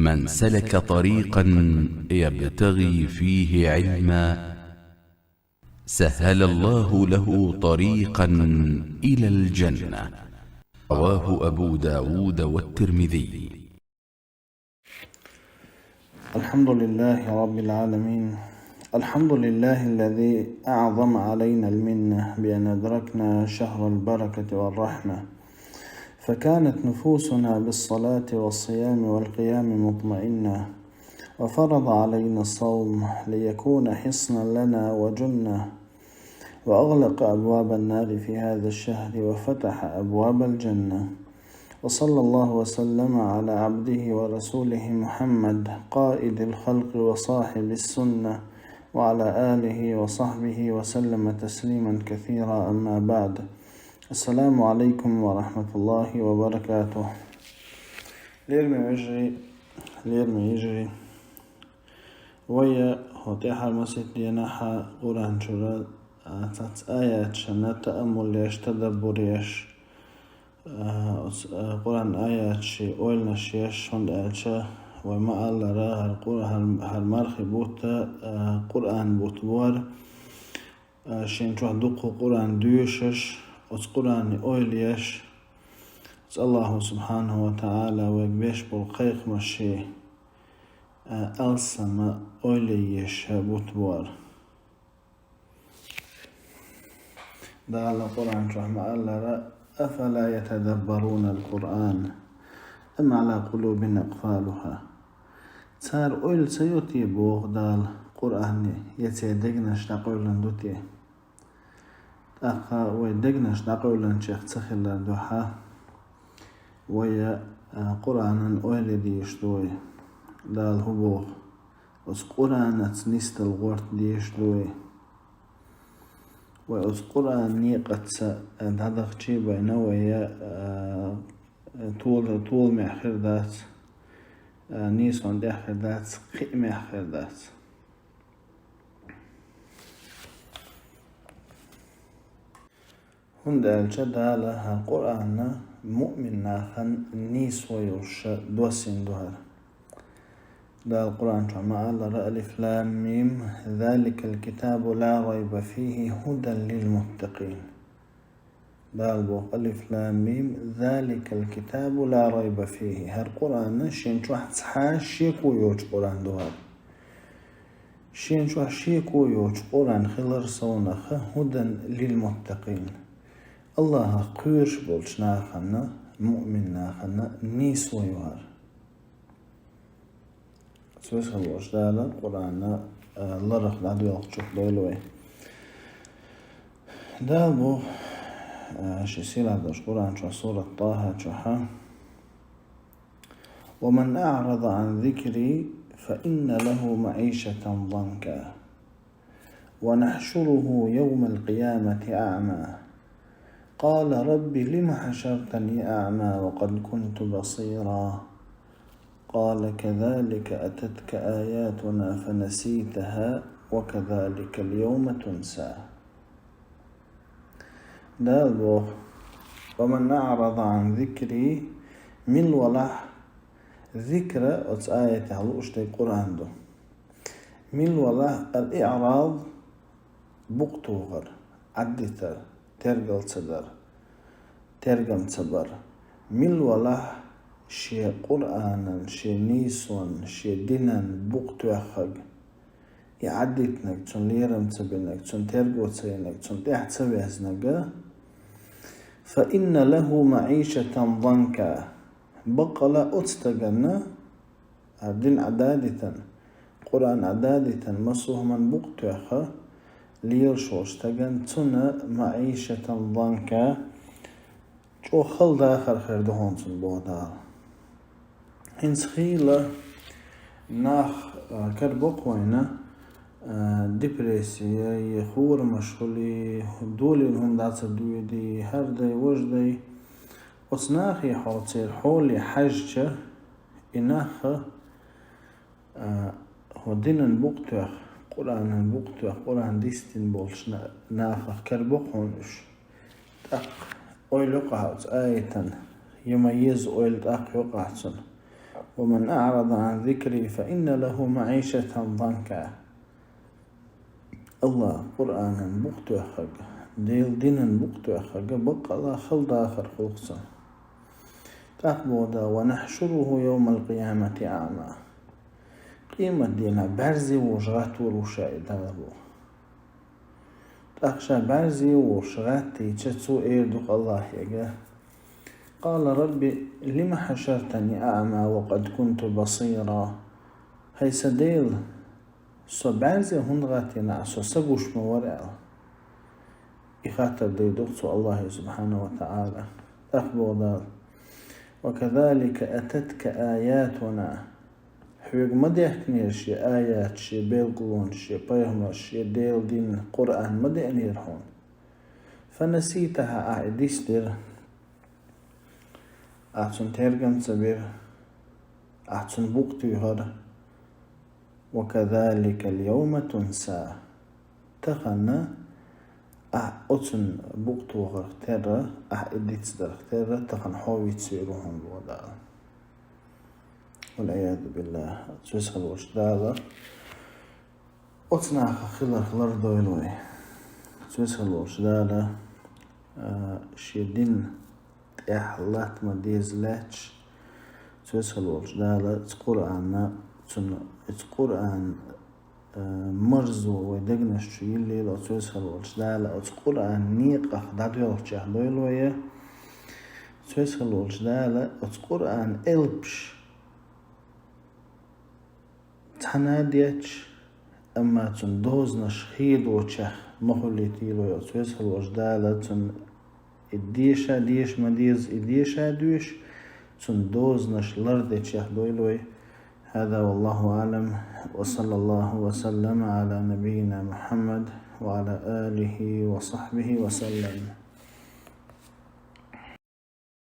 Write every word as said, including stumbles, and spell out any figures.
من سلك طريقا يبتغي فيه علما سهل الله له طريقا إلى الجنة. رواه أبو داود والترمذي. الحمد لله رب العالمين. الحمد لله الذي أعظم علينا المنة بأن أدركنا شهر البركة والرحمة، فكانت نفوسنا بالصلاة والصيام والقيام مطمئنة، وفرض علينا الصوم ليكون حصنا لنا وجنة، وأغلق أبواب النار في هذا الشهر وفتح أبواب الجنة. وصلى الله وسلم على عبده ورسوله محمد قائد الخلق وصاحب السنة، وعلى آله وصحبه وسلم تسليما كثيرا، أما بعد. السلام عليكم ورحمة الله وبركاته. Лераме вежарий, лераме йижарий. Вай хӀокху тӀаьхьара масех дийнахь Къуръан чуьра цхьацца аяташна тааммул еш, тадаббур еш, оцу Къуръан аяташна ойланаш еш, хӀунда аьлча вай ма-аллара, хӀара Къур-, хӀара, хӀара мархи бутт Къуръан бутт бара. Шен чохь дуккха Къуръан доьшуш, оцу Къуръане ойла еш, оцу Аллаху субхьанаху ва таӀала вайга беш болу кхайкхамаш шен алсама ойла еш бутт бара. Дала Къуръан чохь ма-аллара: «Афала ятадаббаруна ал-Къуръан, ам ала къулубин акъфалуха?» Цара ойла ца йо те, боху Дала, Къуръане, я церан дегнаш дӀакъевлина ду те? ТӀаккха вай дегнаш дӀакъевлинчех ца хилар дуьхьа, вай Къуръанан ойла дезаш ду вай. Дала хӀун боху? Оцу Къуръанаца нисдала гӀорта дезаш ду вай. Вай оцу Къуръан некъаца дӀадахчий байна вай, тола-, толамехь хир дац, нийсонан тӀехь хир дац, кхиамехь хир дац. ХӀунда аьлча Дала хӀара Къуръан муъмин нахана нийсо йолуш доссийна ду хӀара. Дала Къуръан чохь ма-аллара: «Алиф лам мим, заликал китабу ла райба фихи, хӀудан лил муттакъин». Дала боху: «Алиф лам мим, заликал китабу ла райба фихи». ХӀара Къуръан шен чохь цхьа шеко йоцу Къуръан ду хӀара. Шен чохь шеко йоцу Къуръан хилар совнаха, хӀудан лил муттакъин. Аллахах кхоьруш болчу нахана, муъмин нахана нийсо ю хӀара. Цуьнан волуш Дала Къуръан ларах дӀадоьлхучух дойла вай. Дала боху шен сийлахь долчу Къуръан чохь, сурат ТӀахӀа чохь: «Ва ман аъраза ан зикри, фа инна лаху маӀишатан данка, ва нахьшуруху явмал къиямати аъма. Къала рабби лима хьашартани аъма ва къад кунту басира». Къала: «Казалика ататка аятуна фанаситаха, ва казаликал явма тунса». Дала боху: «Ва ман аъраза ан зикри», мила валахь, зикра оцу аятехь лууш дерг Къуръан ду. Мила валахь, ал-иъраз букъ тухар, Ӏаддитар, тергал ца дар, тергам ца бар. Мила валахь шен Къуръанан, шен нийсон, шен динан букъ тоьхнарг, и Ӏаддитинарг, цунна лерам ца бинарг, цунна терго ца йинарг, цунна тӀаьхьа ца везнарг, фа инна лаху маӀишатан данка. Баккъала оцу стагана, хӀара дин Ӏаддитина, Къуръан Ӏаддитина, массо а хӀуманан букъ тоьхна лелаш волчу стагана, цунна маӀишатан данка, чӀогӀа хала дахар хир ду хьуна цунна, боху Дала. ХӀинца хийла нах карабо-кх вайна, депрессия, я хорамаш хуьлий, долийна хӀума дӀа ца доьдий, хӀара дай, важа дай. Оцу нахе хьо церан хьоле хьаьжча, и нах, хӀокху динан букъ тоьхна, Къуръанан букъ тоьхна, Къуръан дистина болчу на-, нахах карабо-кх хьуна уьш. ТӀаккха ойла йо-кх ахь оцу аятан, я ма-езза ойла тӀаккха йо-кх ахь цунна. ومن أعرض عن ذكري فإن له معيشة ضنكا. Аллахӏа Къуръанан букъ тоьххарга, Делан динан букъ тоьххарга баккъала хала дахар хул цунна. ТӀаккха боху Дала: ونحشره يوم القيامة أعمى. Къематдийнахь баьрзе волуш гӀаттор ву ша и Дала боху. ТӀаккха ша баьрзе волуш гӀаттийча, цо эр ду Аллахьега: قال رب لم حشرتني أعمى وقد كنت بصيرا. ХӀай сан Дела, со баьрзе хӀунда гӀаттийна, со са гуш ма вара аьлла. И хаттар дийр ду-кх цо Аллахье субхьанаху ва таӀала. ТӀаккха боху Дала: وكذلك أتتك آياتنا. Хьоьга ма дехкинера шен аяташ, шен белгалонаш, шен пайхамарш, шен Делан дин, Къуръан ма деанера хьуна. فنسيتها, ахь и дицдира. Ахь цунна тергам ца бира. Ахь цунна букъ туьйхира. وكذلك اليوم تنسى. Тахана ахь оцунна букъ тохарх терра, ахь и дицдарх терра, тахана хьо вицвер ву хьуна боху Дала. والعياذ بالله. Цуьсхьа волчу Дала оцу нахах хиларх лардойла вай. Цуьсхьа волчу Дала, а, шен дин тӀехь латта ма деза лаьтташ, Цуьсхьа волчу Дала оцу Къуръанна, цунна оцу Къуръан, а, марзо вай дегнаш чу йиллийла, оцу Цуьсхьа волчу Дала оцу Къуръан некъах дӀадоьлхучех дойла вай. Цуьсхьа волчу Дала оцу Къуръан элпаш цхьана а детташ, амма цунна дозанаш хедочех ма хуьлийтийла вай, оцу Цуьсхьа волчу Дала цунна и деша деша ма деза, и деша доьшу, цунна дозанаш лардечех дойла вай. هذا والله أعلم، وصلى الله وسلم على نبينا محمد وعلى آله وصحبه وسلم.